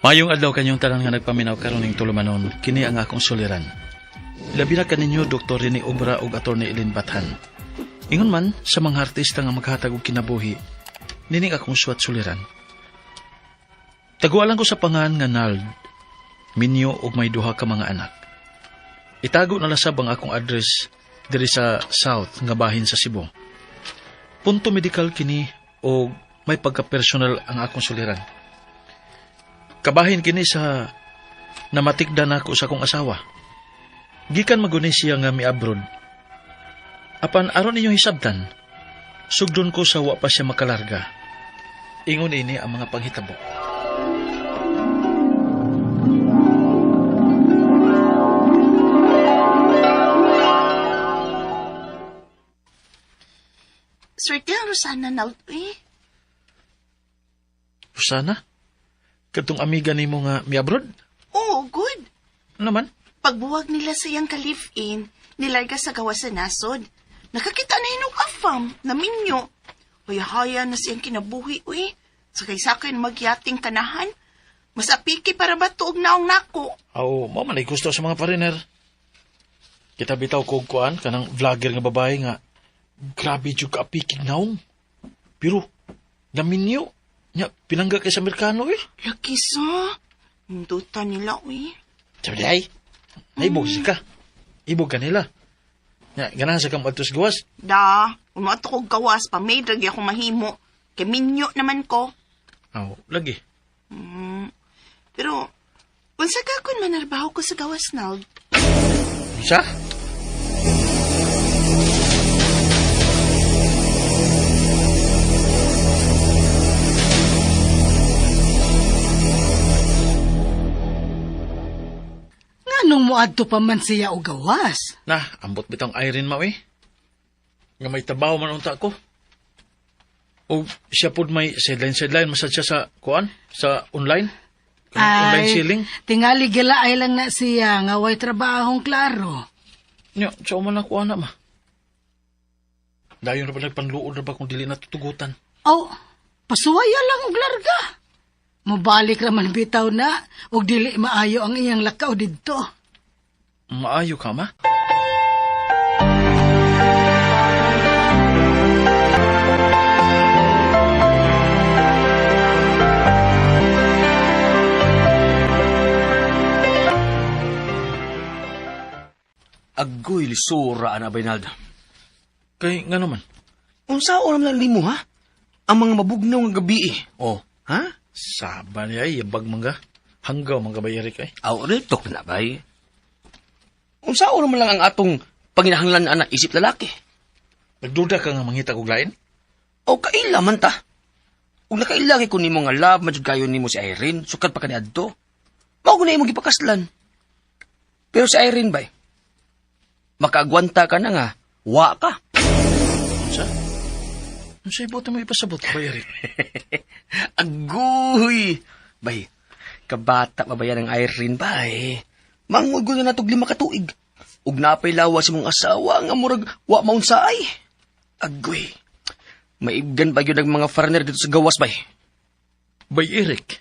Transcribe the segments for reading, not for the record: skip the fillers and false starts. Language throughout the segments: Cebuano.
Mayong adlaw kanyong tanan nga nagpaminaw karon ning tulumanon, kini ang akong suliran. Labi na kaninyo Dr. Rene Obra ug Attorney Eileen Bathan. Ingon man sa mga artista nga maghatag og kinabuhi, nining akong suwat suliran. Tagualan ko sa pangan nga Nald, minyo og may duha ka mga anak. Itago na lasab ang akong address diri sa South nga bahin sa Cebu. Punto medikal kini og may pagka-personal ang akong suliran. Kabahin kini sa namatikda nako sa akong asawa. Gikan maguni siya nga mi-abroad. Apan aron inyong hisabtan, sugdon ko sa wa pa siya makalarga. Ingon ini ang mga panghitabo. Swerte ang Rosana na eh. Rosana, kadtong amiga nimo nga mi-abroad? Oo, good. Ano man? Pagbuwag nila sa iyang ka-live-in, nilarga sa gawas sa nasod. Nakakita na hinog afam, na minyo. Haya-haya na siyang kinabuhi, uy. Sakay-sakay na magyating kanahan. Mas apiki para ba tuog naong nako? Aw, mao man ay gusto sa mga foreigner. Kita bitaw kog kuan kanang vlogger nga babae nga grabe jud ka apikig naong. Pero naminyo nya pinangga kay sa Amerikano eh. Laki sa. Hinduta nila, uy. Sabi ay, naibog siya ka. Ibog ka nila. Nya, ganahan sa kang adtos gawas. Da, umato kog gawas, pa may dragi ako mahimo. Kay minyo naman ko. Aw, lagi. Pero, unsa ka kun manarbaho ko sa gawas na? Sa? Nganong moadto pa man siya og gawas? Na, ambot bitong Irene mao eh. Nga may trabaho man unta ko. O siya pod may sideline-sideline masad siya sa kuan, sa online. Kanang online selling. Tingali gila ay lang na siya nga way trabahong klaro. Nya, sa man ako ana ma. Dayon ra ba nagpanluod ra ba kung dili natutugutan? Oh, pasuwaya lang og larga. Mobalik ra man bitaw na og dili maayo ang iyang lakaw didto. Maayo ka ma? Agoy, lisura, ana, Baynaldo. Kay nga naman. Unsa oram lang limo, ha? Ang mga mabugnaw nga gabi, eh. Oh, ha? Saba niya ay, yabag mangga. Hanggaw mangga ba Eric ay? Aw, real talk na, bay. Unsa oram lang ang atong panginahanglan ana isip lalaki? Nagduda ka nga mangita kog lain? O kaila man ta. Ug nakaila kay kun nimo nga love man jud kayo nimo si Irene, sukad pa kaniadto. Mao gud na imong gipakaslan. Pero si Irene bay, makaagwanta ka na nga, wa ka. Unsa? Unsa ibuto mo ipasabot ba Eric? Agoy! Bay, kabata pa ba yan ang Irene, bay? Mangod ko na natog 5 ka tuig. Ug napay lawas imong asawa nga murag wa maunsaay. Agoy! Maibgan ba yun ang mga foreigner dito sa gawas, bay? Bay Eric.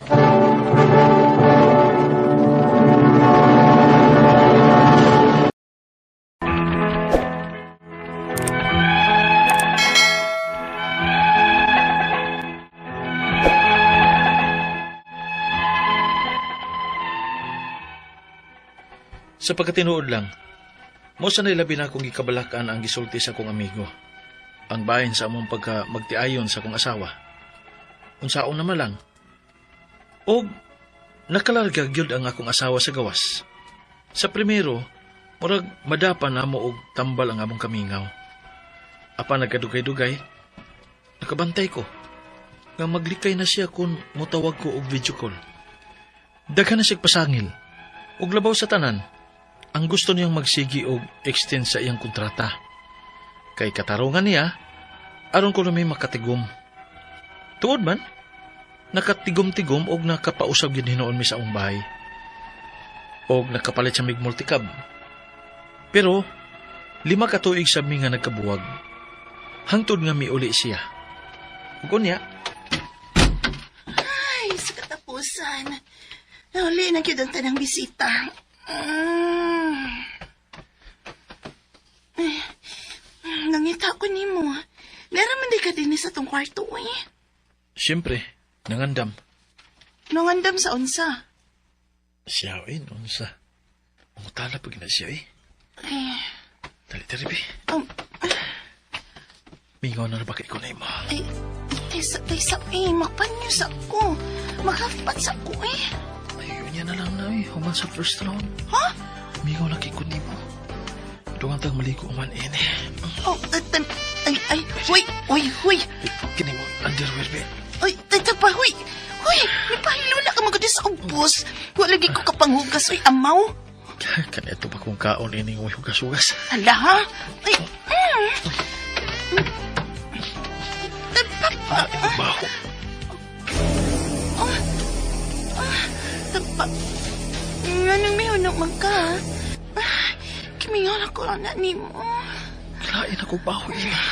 Sa pagkatinuod lang, mo sa nailabi na akong gikabalakan ang gisulti sa akong amigo. Ang bahin sa among pagka magtiayon sa akong asawa. Unsaon naman lang. Og nakalarga gyud ang akong asawa sa gawas. Sa primero, murag madapa na mo og tambal ang among kamingaw. Apan nagkadugay-dugay, nakabantay ko nga maglikay na siya kung motawag ko og video call. Daghan na siya pasangil. Og labaw sa tanan, ang gusto niyang magsigi og extend sa iyang kontrata. Kay katarungan niya, aron ko may makatigom. Tuod man, nakatigom-tigom og nakapausab gyud hinuon mi sa akong bahay. Og nakapalit sa mig multicab. Pero, 5 ka tuig sa mi nga nagkabuwag. Hangtod nga miuli siya. Ug unya, Ay, sa katapusan. Nahuli na gyud ang tanang bisita. Eh, nangita ko nimo. Meron man di ka din sa tong kwarto, eh. Siyempre, nangandam. Nangandam sa unsa. Siya, eh, unsa. Mangutala pag na siya, eh. Eh, Dali, dali, be. Mingaw na ba kay ko na imo? Ay, taysa, taysa, eh, magpanyo sa ko. Maghafpat sa ko, eh. Ay, yun yan na lang na, eh. Human sa first round. Ha? Mingaw na kay ko nimo. Dungan tang maligo man, eh. Oh, ay, ay, huy, huy, huy. Kini mo, underwear, be. Ay, tata pa, huy. Huy, nipahilo na ka magudi sa ubos. Wala lagi ko kapanghugas, uy, amaw. Kaneto pa kung kaon ining uy hugas-hugas. Hala, ha? Ay. Ah, imo baho. Tapa. Anong may unok man ka? Ah, kimingaw na ko na nimo. Lain ako baho, ina.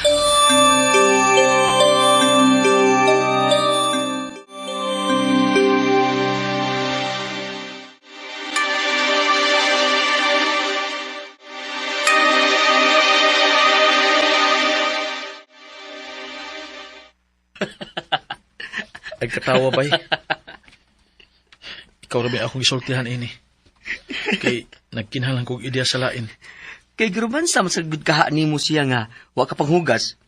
Ay, katawa bay. Ikaw rabi akong isultihan ini. Kay nagkinahanglan kog ideya sa lain. Kay gruban sa masagod kaha nimo siya nga wa ka panghugas.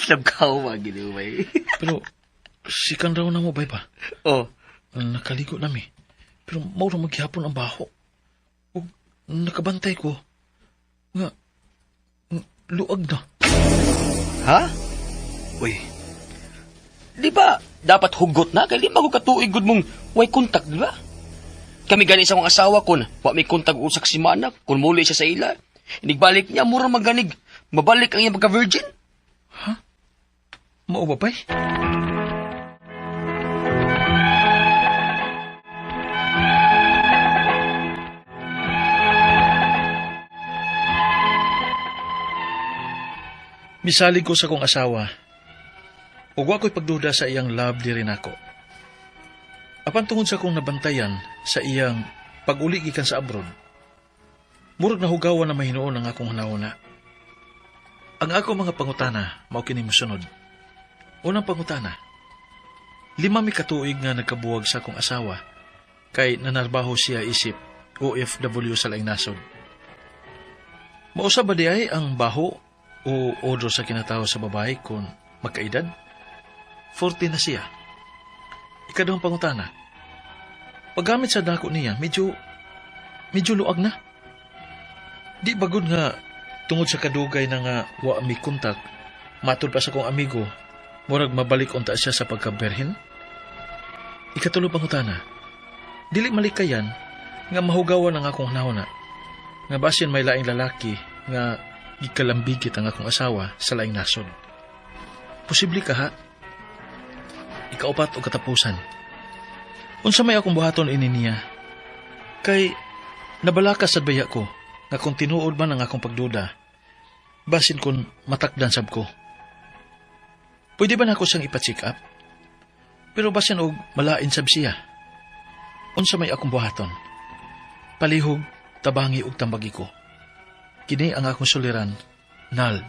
Labkaw ba gini bay. Pero sikan raw na mo bay ba? Oh, Nakaligo nami. Pero mao ra maghihapon ang baho. Ug nakabantay ko nga luag na. Ha? Uy. Di ba dapat hugot na kay lima ko katuig gud mong way kontak, di ba? Kami gani sa akong asawa kon, wa may kontak usak si mana kun muli siya sa ila. Inigbalik niya mura maganig. Mabalik ang iyang pagka-virgin. Mao ba bay? Misalig ko sa akong asawa. Ug wa ko'y pagduda sa iyang love diri nako. Apan tungod sa akong nabantayan sa iyang pag-uli gikan sa abroad, murag nahugawan na mahinuon ang akong hunahuna. Ang ako mga pangutana mao kini mosunod. Unang pangutana. 5 mi katuig nga nagkabuwag sa akong asawa kay nanarbaho siya isip OFW sa laing nasod. Mausa ba di ay ang baho o odor sa kinatawo sa babae kung magkaedad? 40 na siya. Ikaduhang pangutana. Paggamit sa dako niya, medyo luag na. Di bagod nga tungod sa kadugay na nga wa mi kontak, matud pa sa kong amigo, murag mabalik unta siya sa pagkaberhin. Ikatulo pangutana. Dili malikayan nga mahugawan ang akong hunahuna. Nga basin may laing lalaki nga gikalambigit ang akong asawa sa laing nasod. Posible ka ha? Ikaupat o katapusan. Unsa may akong buhaton ini niya? Kay nabalaka sad baya ko nga kung tinuod man ang akong pagduda, basin kun matakdan sab ko. Pwede ba nako siyang ipa-check up? Pero basin og malain sab siya. Unsa may akong buhaton? Palihog, tabangi og tambagi ko. Kini ang akong suliran, Nald.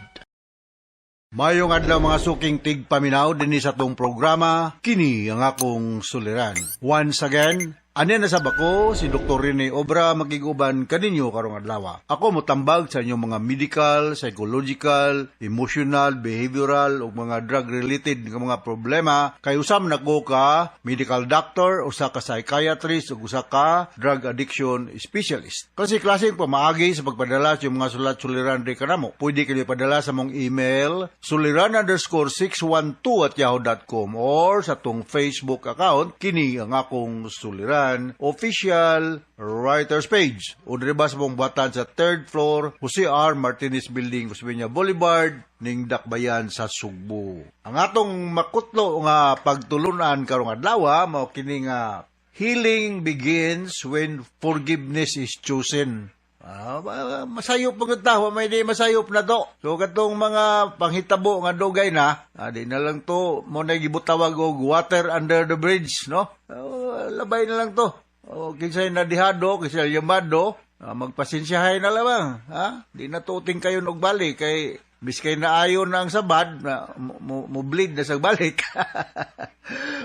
Mayong adlaw mga suking tigpaminaw dinhi sa atong programa, kini ang akong suliran. Once again, anya na sab ako, si Dr. Rene Obra, makig-uban kaninyo karong adlaw. Ako motambag sa inyong mga medical, psychological, emotional, behavioral ug mga drug-related nga mga problema. Kay usam nako ka medical doctor, usa ka psychiatrist ug usa ka drug addiction specialist. Kasi klaseng pamaagi sa pagpadala sa inyong mga sulat-suliran diri kanamo. Pwede kayo ipadala sa mong email suliran_612@yahoo.com or sa tong Facebook account kini ang akong suliran official writers page. O diri ba sa mong buhatan sa 3rd floor, Jose R. Martinez Building, Osmeña Boulevard, ning Dakbayan sa Sugbo. Ang atong makutlo nga pagtulunan karong adlaw mao kini nga healing begins when forgiveness is chosen. Masayop ang tawa, may di masayop na to. So katong mga panghitabo nga dugay na, di na lang to mo na gibutawag og water under the bridge, no? Labay na lang to. O kinsay nadihado, kinsay llamado, magpasensyahay na lamang, ha? Di na tuting kayo og balik kay biskay naayo na ang sabad, na, mo bleed na sa balik.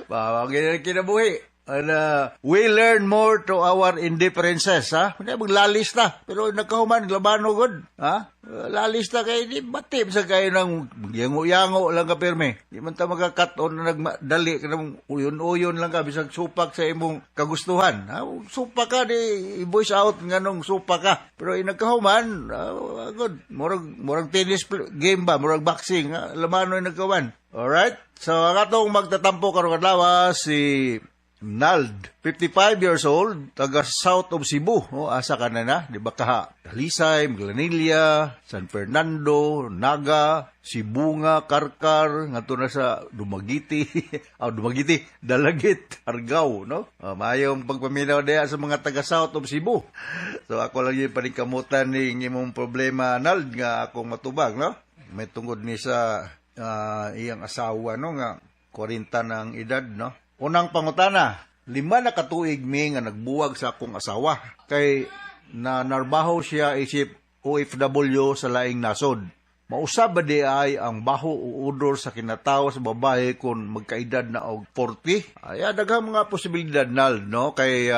Bawag kinabuhi. And we learn more to our indifferences, ha? Hindi, maglalis na. Pero nagkahuman, labano gud, ha? Lalis na kay, di batib sa kayo ng yango-yango lang ka pirmi. Di man ta magka-cut-on na nagdali ka ng uyon-uyon lang ka, bisag supak sa imong kagustuhan. Ha? Supak ka, di i-voice out nga nung supak ka. Pero inagkahuman, good. Murag tennis game ba, murag boxing, ha? Lamano yung nagkahuman. Alright? So, ang atong magtatampo karong adlaw si Nald, 55 years old, taga south of Cebu. Oh, asa ka na na, di ba ka? Talisay, Glanilla, San Fernando, Naga, Sibonga, Carcar, ngadto na sa Dumaguete, oh, Dumaguete, Dalagit, Argao, no? Mayong pagpaminaw diha sa mga taga south of Cebu. So ako lang yung paningkamutan ni imong problema, Nald, nga akong matubag, no? May tungod ni sa iyang asawa, no, nga 40 ng edad, no? Unang pangutana, 5 na katuig mi nga nagbuwag sa akong asawa kay na narbaho siya isip OFW sa laing nasod. Mausab ba di ay ang baho o odor sa kinatawo sa babae kung magkaedad na og 40? Ay, daghang mga posibilidad nal, no? Kay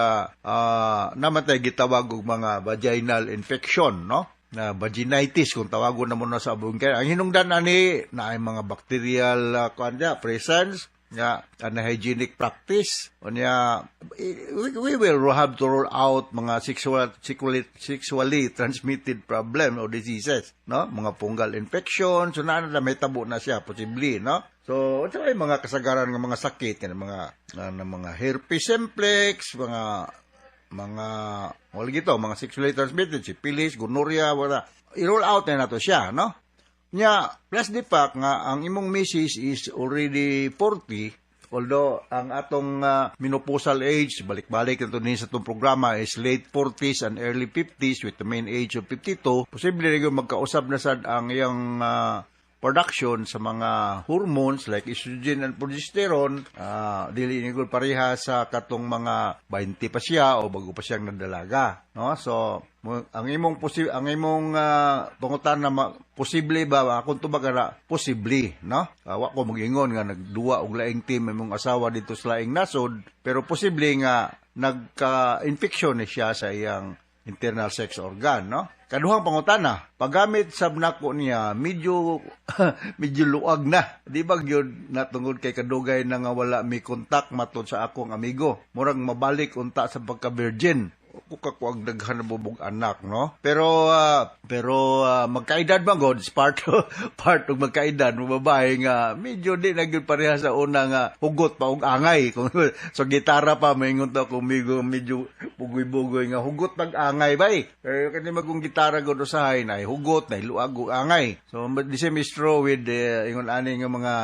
namatay gitawag og mga vaginal infection, no? Na vaginitis kung tawagon na mo na sa abong kay. Ang hinungdan ani na ay mga bacterial kuan presence nga unhygienic practice unya we will have to rule out mga sexually transmitted problem or diseases, no, mga fungal infection. So naa na may tabo na siya posible, no? So unsa may mga kasagaran nga mga sakit kanang mga herpes simplex, mga wala gito mga sexually transmitted, syphilis, gonorrhea, wala i-roll out na nato siya, no? Nya, plus the fact nga ang imong misis is already 40, although ang atong menopausal age, balik-balik na ni sa itong programa, is late 40s and early 50s with the mean age of 52, posible rin yung magkausab na sad ang iyang production sa mga hormones like estrogen and progesterone, dili ni gud pareha sa katong mga 20 pa siya o bago pa siyang nagdalaga, no? So ang imong pangutana na posible ba, akong tubag ra posible, no? Wa ko mogingon nga nagduwa og laing team imong asawa dito sa laing nasod, pero posible nga nagka-infection ni siya sa iyang internal sex organ, no? Kaduhang pangutana, paggamit sab nako niya, medyo medyo luag na. Di ba gyud natungod kay kadugay na nga wala mi kontak matod sa akong amigo. Murag mabalik unta sa pagka-virgin. Ko kakuag daghan na bubog anak, no? Pero magkaedad ba god, part og magkaedad mo babae nga medyo di na gyud pareha sa una nga hugot pa og angay. Kung sa gitara pa maingon ta kung medyo medyo bugoy-bugoy nga hugot pag angay bay. Pero kani magong gitara gud usahay na hugot na luag og angay. So the same is true with ingon ani nga mga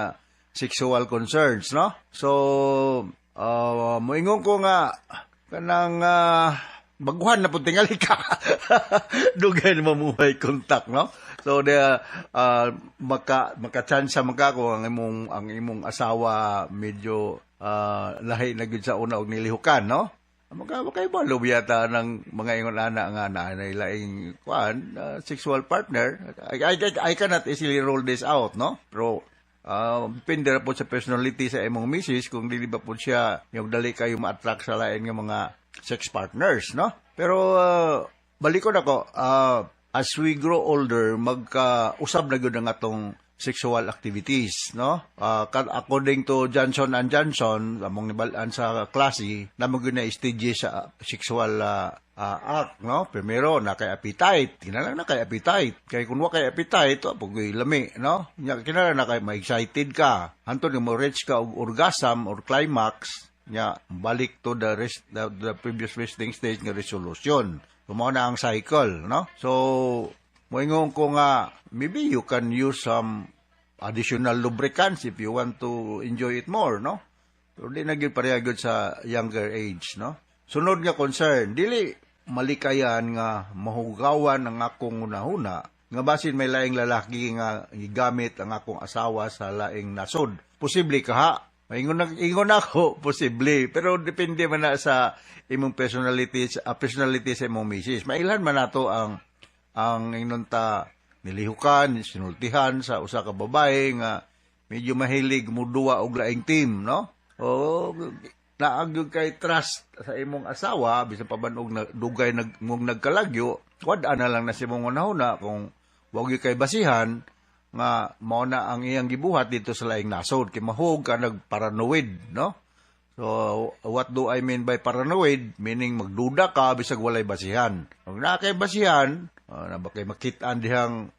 sexual concerns, no? So moingon ko nga kanang baguhan na pud tingali ka. Dugay na mamuhay kontak, no? So the maka chance man ka kung ang imong asawa medyo lahi na gyud sa una og nilihukan, no? Makaibalo yata ng mga ingon ana nga na laing kuan sexual partner. I cannot easily roll this out, no? Pero depende ra po sa personality sa imong misis kung dili ba po siya yung dali kayo ma-attract sa lain nga mga sex partners, no? Pero balikon ako, as we grow older, magka-usab na gyud ang atong sexual activities, no? According to Johnson and Johnson, among nibal-an sa klase, na mo gyud na stages sa sexual act, no? Primero, na kay appetite. Kinahanglan na kay appetite. Kay kung wa kay appetite, wa pugoy lami, no? Nya kinahanglan na kay ma-excited ka. Hantod nga mo reach ka og orgasm or climax, nya balik to the previous resting stage nga resolution. So, mao na ang cycle, no? So, moingon ko nga maybe you can use some additional lubricants if you want to enjoy it more, no? Pero di na gyud pareha gyud sa younger age, no? Sunod nga concern, dili malikayan nga mahugawan ang akong hunahuna nga basin may laing lalaki nga gigamit ang akong asawa sa laing nasod. Posible kaha? Maingon ako, posible. Pero depende man na sa imong personality, sa personality sa imong misis. Mailhan man nato ang ingnon ta nilihukan, sinultihan sa usa ka babae nga medyo mahilig muduwa og laing team, no? O naag gyud kay trust sa imong asawa bisan pa man og dugay mong nagkalagyo, wad na lang na sa imong hunahuna kung wa gyud kay basihan nga mao na ang iyang gibuhat dito sa laing nasod kay mahug ka nagparanoid, no? So what do I mean by paranoid? Meaning magduda ka bisag walay basihan. Kung naa kay basihan, na ba kay makit-an dihang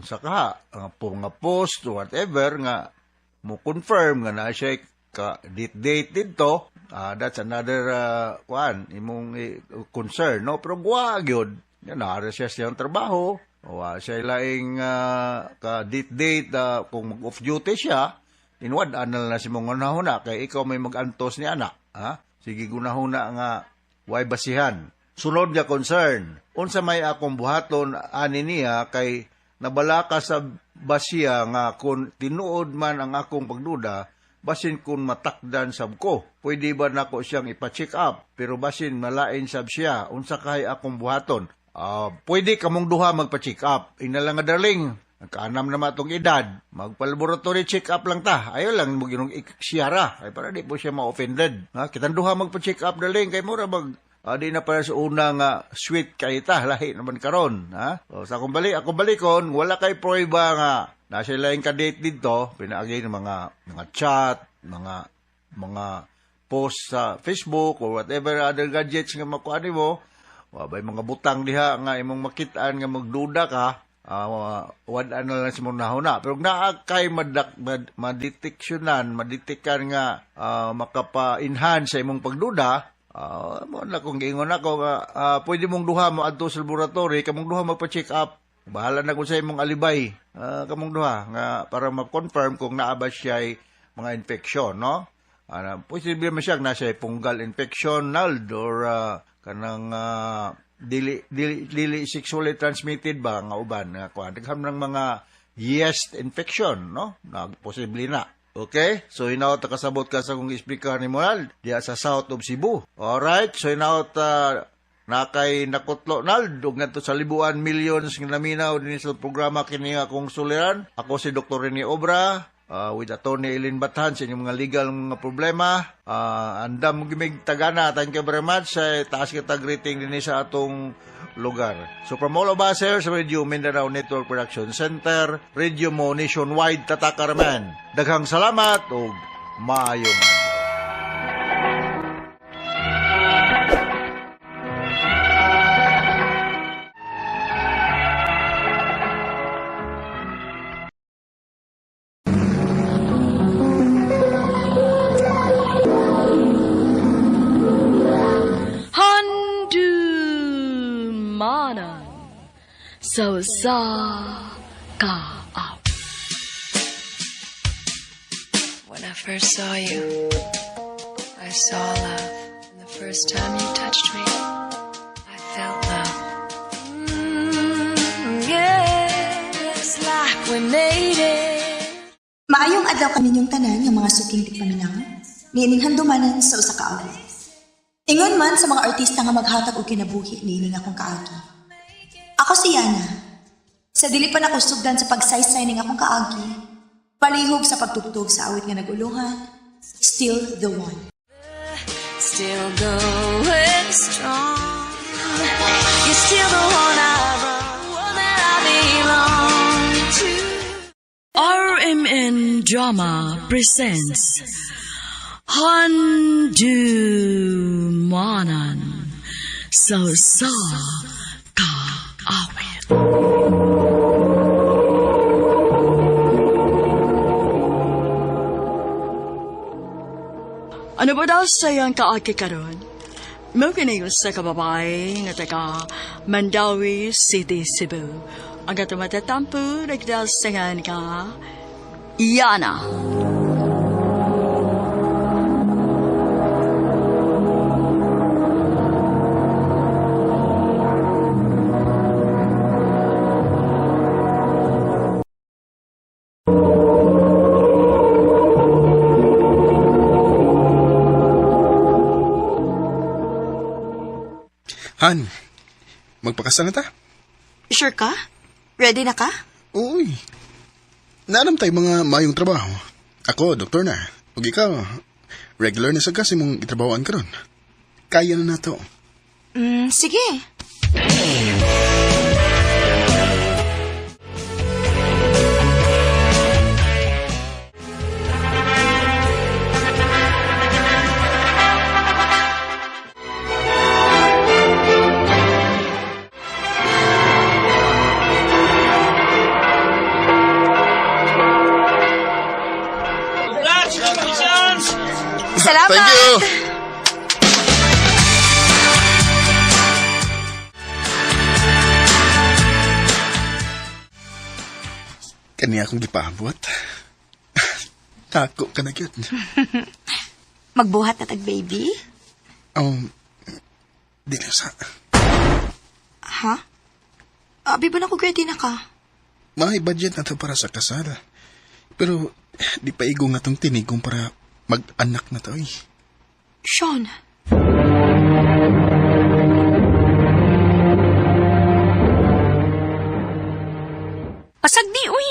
sa kaha nga po nga post or whatever nga mo confirm nga naa siya ka date date didto, that's another kuan imong concern, no? Pero wa gyud yan, naa siya siyang trabaho, wa siya laing ka date date, kung mag off duty siya, inwad-an na lang si mong hunahuna kay ikaw may mag-antos ni anak, ha? Sige gunahuna nga way basihan. Sunod nga concern, unsa may akong buhaton ani niya kay nabalaka sa basiya nga kung tinuod man ang akong pagduda, basin kung matakdan sab ko. Pwede ba nako siyang ipa-check up, pero basin malain sab siya, unsa kay akong buhaton? Pwede kamong duha magpa-check up. Ina lang nga darling, nagkaanam na matong edad, magpa-laboratory check up lang ta. Ayaw lang mo ginong iksiyara. Ay para di po siya ma-offended. Ha? Kitang duha magpa-check up darling, kay mura mag di na para sa una nga sweet kay ta, lahi naman karon, ha? So, sa akong balik, akong balikon, wala kay pruweba nga nasa laing ka-date dito, pinaagi ng mga chat, mga post sa Facebook or whatever other gadgets nga makuha nimo, wa bay mga butang diha nga imong makitaan nga magduda ka, wad-an na lang sa mong nahuna. Pero naa kay madeteksyonan, madetikan nga makapa-enhance sa imong pagduda, mo na kung giingon ako nga pwede mong duha mo adto sa laboratory, kamong duha magpa-check up. Bahala na kung sa imong alibay, kamong duha nga para ma-confirm kung naa ba siya'y mga infection, no? Posible man siya na siya fungal infection, nald, or kanang dili sexually transmitted ba nga uban nga kuan. Daghan ng mga yeast infection, no? Na posible na. Okay? So hinaot kasabot ka sa kung isplika ni Monal diya sa South of Cebu. Alright, so hinaot nakay nakutlo nald ug ngadto sa libuan millions nga naminaw dinhi sa programa kini nga akong suliran. Ako si Dr. Rene Obra with Attorney Eileen Bathan sa inyong mga legal mga problema. Andam gimig tagana. Thank you very much. Taas kita greeting dinhi sa atong lugar. So from all of us here sa Radio Mindanao Network Production Center, Radio Mo Nationwide, Tatakaraman. Daghang salamat ug maayong adlaw. Handumanan sa usa ka awit. When I first saw you, I saw love. And the first time you touched me, I felt love. Yeah, it's like we made it. Maayong adlaw kaninyong tanan nga mga suking tigpaminaw, niining handumanan sa usa ka awit. Ingon man sa mga artista nga maghatag og kinabuhi niining akong kaagi. Ako si Yana. Sa dili pa nako sugdan sa pagsaysay ning akong kaagi, palihog sa pagtugtog sa awit nga nag-uluhan, Still the One. Still going strong. You're still the one I run, one that I belong to. RMN Drama presents Handumanan sa usa ka awit. Ano ba daw sayang kaagi karon? Mao kini usa ka babae nga taga Mandaue City, Cebu. Ang katong matatampo nagdasangan ka Yana. Han, magpakasal na ta? Sure ka? Ready na ka? Uy. Naalam tayo mga mayong trabaho. Ako, doktor na. Ug ikaw, regular na sa kasi mong itrabahoan karon. Kaya na nato. Sige. Salamat! Thank you! Kani akong gipaabot. Tako ka na gyud. Magbuhat na tag baby? Di na sa. Ha? Abi ba na ko ready na ka? May budget na to para sa kasal. Pero di pa igong nga tong tinigong para mag-anak na to eh. Sean. Pasagdi, uy.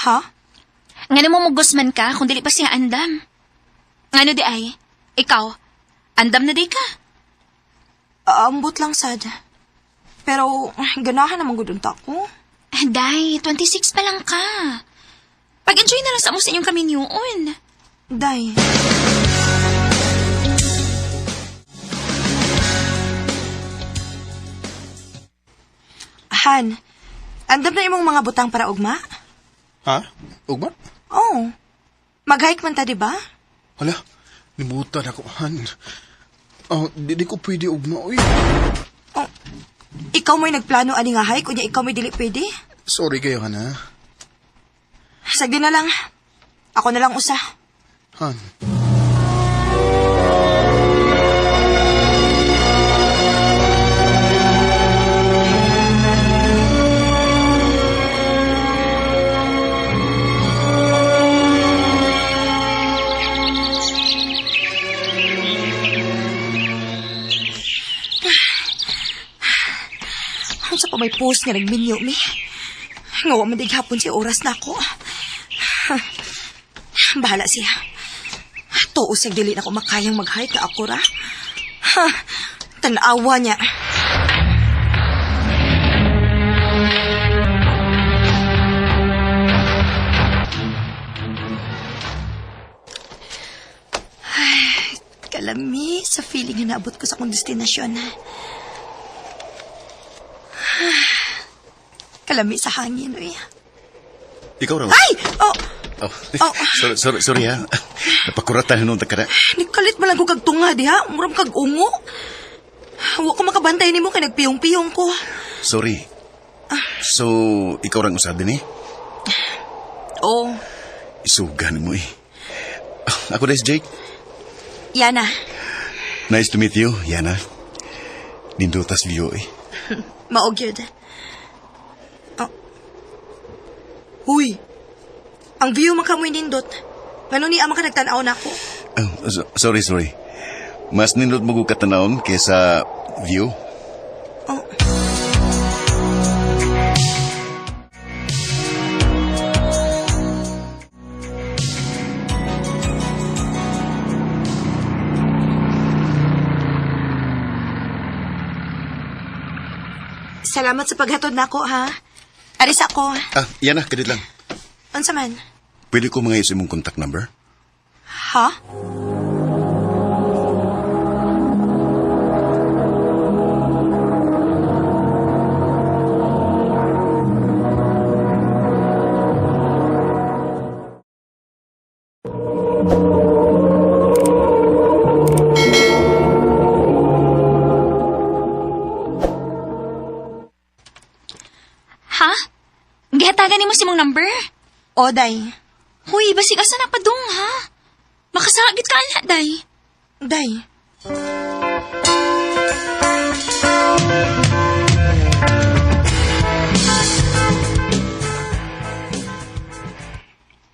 Ha? Ngano mo mugos man ka kung dili pa siya andam. Ngano di ay? Ikaw, andam na di ka. Ambot lang sad. Pero ganahan naman gud unta ko. Day, 26 pa lang ka. Pag-enjoy na lang sa mo sa inyong kaminyuon. Day. Han, andam na imong mga butang para ugma? Ha? Ugma? Oo. Mag-hike man ta, di ba? Hala, nimutan ako, Han. Oh, di ko pwede ugma, uy. Oh, ikaw mo'y nagplano ani nga hike, unya ikaw mo'y dili pwede. Sorry kayo, Han, ha? Sagdi na lang. Ako na lang usa. Han. Unsa pa may post nga nagminyo mi? Nga wa man dig hapon si oras na ako. Bahala siya. Tuo siyang dili na ko makayang mag-hike ka ako ra. Ha, Tanawa niya. Ay, kalami sa feeling nga naabot ko sa akong destinasyon. Kalami sa hangin, uy. Ikaw raw. Ay! Oh, Oh. Oh. Sorry, sorry, sorry ha. Napakuratan nun ta kada. nikalit man lang ko kag tunga diha. Murag kag ungo. Wa ko makabantay nimo kay nagpiyong-piyong ko. Sorry. So, ikaw rang usab din eh? Oh, Isugan mo eh. Ako des Jake. Yana. Nice to meet you, Yana. Nindutas view eh. Maog yun. Oh. Huy! Ang view man kamoy nindot. Ngano ni ama ka nagtan-aw na ako? Oh, sorry, sorry. Mas nindot mo ko katanawon kaysa view. Oh. Salamat sa paghatod nako ha. Aris ako. Ah, Yana, kadit lang. Unsa man? Pwede ko mga imong contact number? Ha? Ha? Gihatagan nimo si mong number? Oday. Huy, basig asa na padung, ha? Makasagit ka ana, day. Day.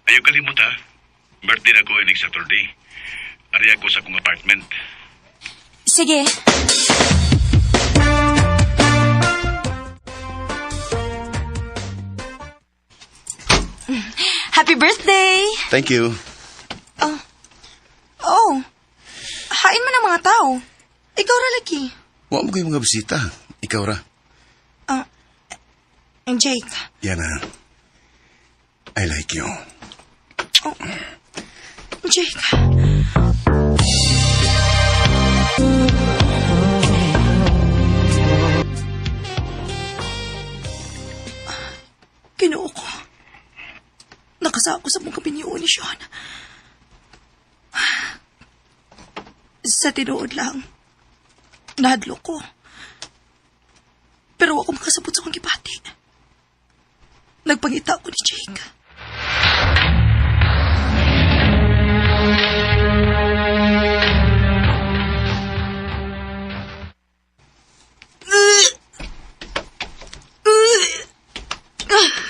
Ayaw kalimot ha. Birthday na ko inig Saturday. Ariya ko sa akong apartment. Sige. birthday! Thank you. Oh, hain man ang mga tao. Ikaw ra lagi. Wa mo kayo mga bisita. Ikaw ra. Jake. Yana. I like you. Oh. Jake. Ginoo ko. Nakasako sa mong kapinyoon ni Sean. Sa tinuod lang, nahadlo ko. Pero ako makasabot sa akong gibati. Nagpangita ko ni Jake.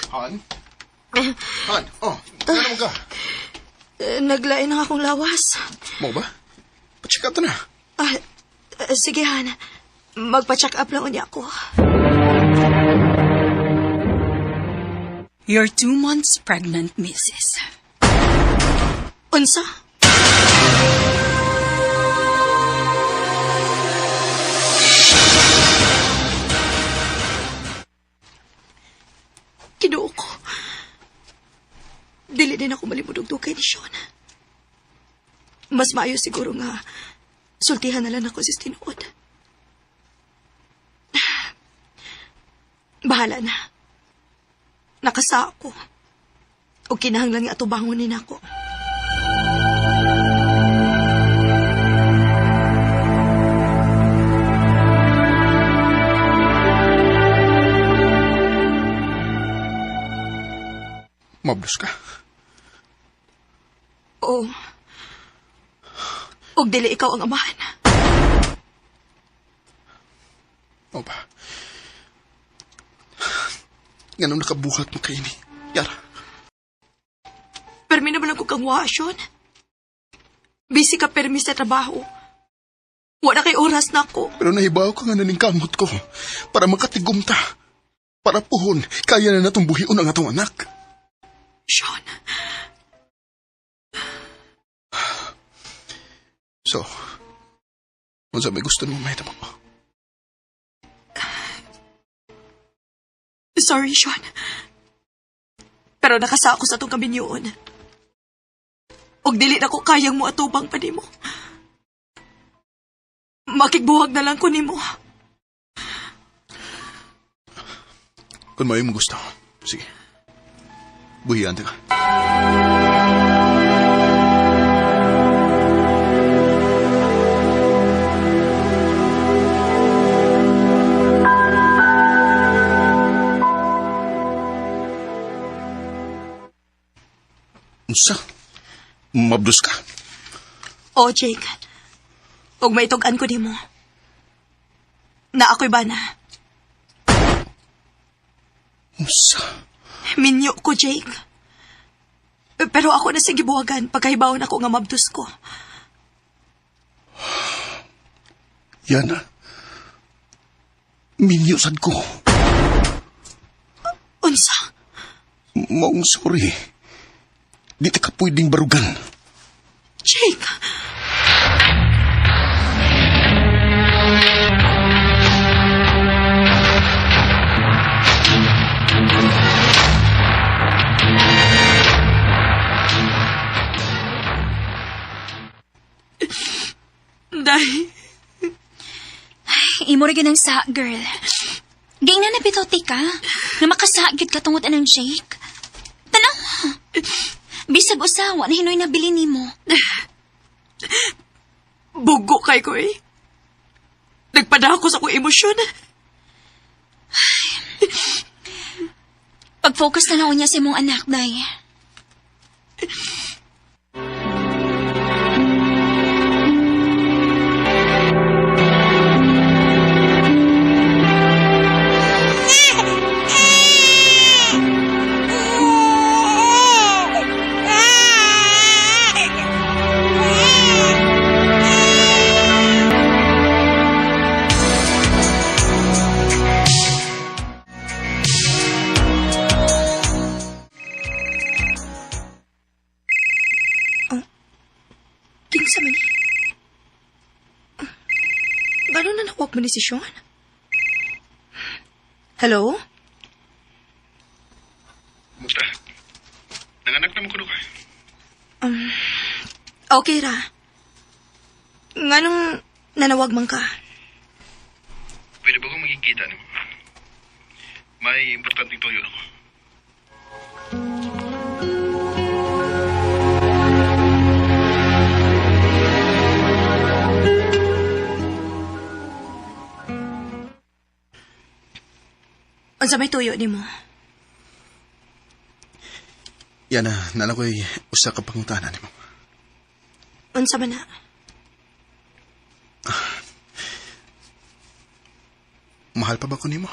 Han? Han, oh, ano mo ka? Naglain ang akong lawas. Mo ba? Pa-check up na. Ah, sige, Han. Magpa-check up lang unya ako. You're 2 months pregnant, Mrs. Unsa? Kinuo ko. Dili din ako malimod og dugay ni Sean. Mas maayo siguro nga sultihan na lang ako sa tinuod. Bahala na. Nakasa ako. O kinahanglan nga atubangon ni nako. Mablos ka. Oo. Og dili ikaw ang amahan. O ba? Nganong nakabuhat mo kay ni Yara? Permi naman ako kang wasyon. Busy ka permi sa trabaho. Wala kay oras na ako. Pero nahibaw ka nga naningkamot ko para makatigom ta. Para puhon, kaya na natong buhion ang atong anak. Sean. So, unsa may gusto nimo mahitabo ko? Sorry, Sean. Pero nakasako sa itong kaminyoon. Og dili na ko kayang mo atubang pa nimo. Makigbuwag na lang ko nimo. Kung may mo gusto, sige. Buhian ta ka. Unsa? Mabdos ka? Oh, Jake. Og maitog-an ko nimo. Na ako'y bana. Unsa? Minyo ko, Jake. Pero ako na sige buwagan pagkahibawan ako nga mabdos ko. Yana. Minyo sad ko. Unsa? Maong sorry. Di ta ka pwedeng barugan. Jake! Day. Ay, imo ra gyud ang sa, girl. Gayna na bitaw ka. Nga makasagid ka tungod anang Jake. Tanaw. Bisag usawa na hinoy nabili nimo. Bugo kay ko eh. Nagpadako sa akong emosyon. Pag-focus na lang niya sa imong anak, day. ni si Sean? Hello? Musta? Nanganak na mo kuno ka? Okay ra. Nganong nanawag man ka? Pwede ba kong makikita nimo? May importanteng tuyo ako. Unsa may tuyo nimo? Yana, nala ko'y usa ka pangutana nimo. Unsa man na? Mahal pa ba ko nimo?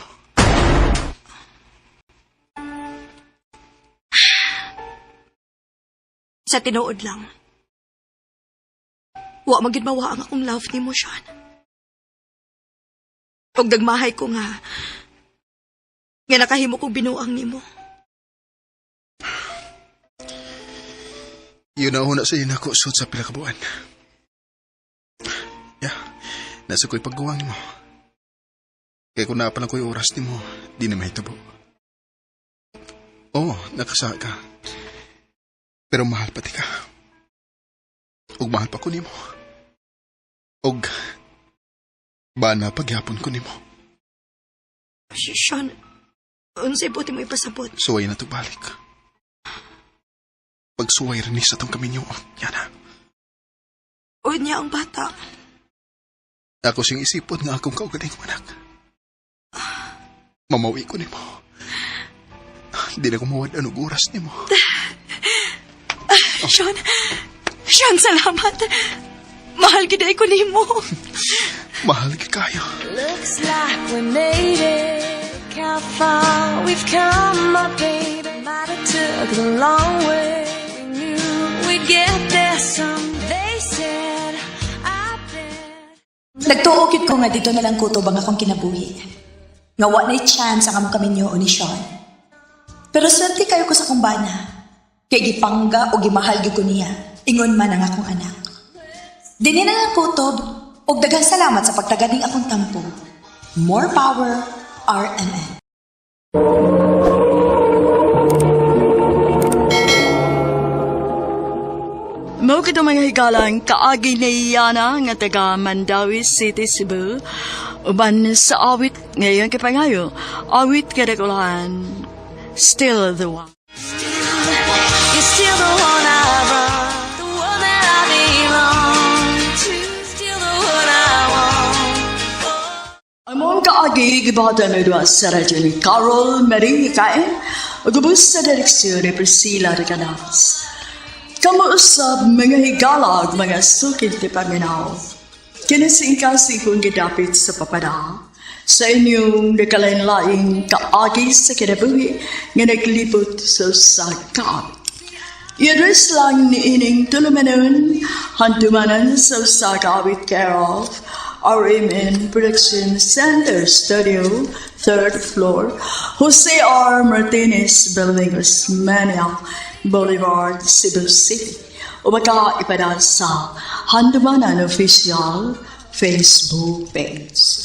Sa tinuod lang. Wa man gid mawa ang akong love nimo, Sean. Og dagmahay ko nga nga nakahimo kong binuang nimo. Yun na una sa inako sud sa pila ka buwan. Yeah, nasa ko'y pagguwang nimo. Kaya kung naa pa lang ko'y oras nimo, di na mahitabo. Oo, nakasa ka. Pero mahal pati ka. Ug mahal pa ko nimo. Og bana pagyapon ko nimo. Sean, unsay buti mo ipasabot? Suway na to balik. Pagsuway rin ni sa tong kaminyo. Yana. O niya ang bata. Ako siyang isipon nga akong kaugaling anak. Mamawi ko nimo. Di na ko mawad og oras nimo. Sean, Sean, salamat. Mahal gid ko nimo. Mahal gid kayo. Looks like we made it. Look how far we've come, my baby. Might have took the long way. We knew we'd get there someday. Said, I bet. Nagtuo gyud ko nga dito na lang kutob ang akong kinabuhi. Nga wa na'y chance ang among kaminyo ni Sean. Pero swerte kayo ko sa akong bana. Kay gipangga o gimahal gyud ko niya. Ingon man ang akong anak. Dinhi na lang kutob og daghang salamat sa pagtaganing akong tampo. More power, RMN. Mao kadto mga higalang kaagi ni Yana nga taga Mandaue City, Cebu. Uban sa awit ngayon kay pangayo. Awit kadakulahan. Still the One. You're still the one I run, the one that I belong to, still the one I want. Ang mong kaagi gibahatan na duwa sa radyo ni Carol Marie Kain ug ubos sa direksyon ni Priscilla Recanas. Kamuusab mga higala ug mga sukil ti paminaw. Kini si Ingkasi kong gidapit sa papada sa inyong nakalain-laing kaagi sa kinabuhi nga naglibot sa usa ka awit. I-address lang ni ining tulumanon, handumanan sa usa ka awit care of RMN Production Center Studio, third floor, Jose R. Martinez Building, Osmeña Boulevard, Cebu City. O baka ipada sa Handumanan Official Facebook page.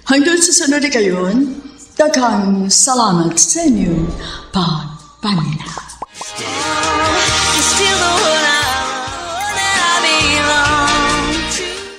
Hanggang sa sunod na kayon, daghang salamat sa inyong pagpaminaw. You're still the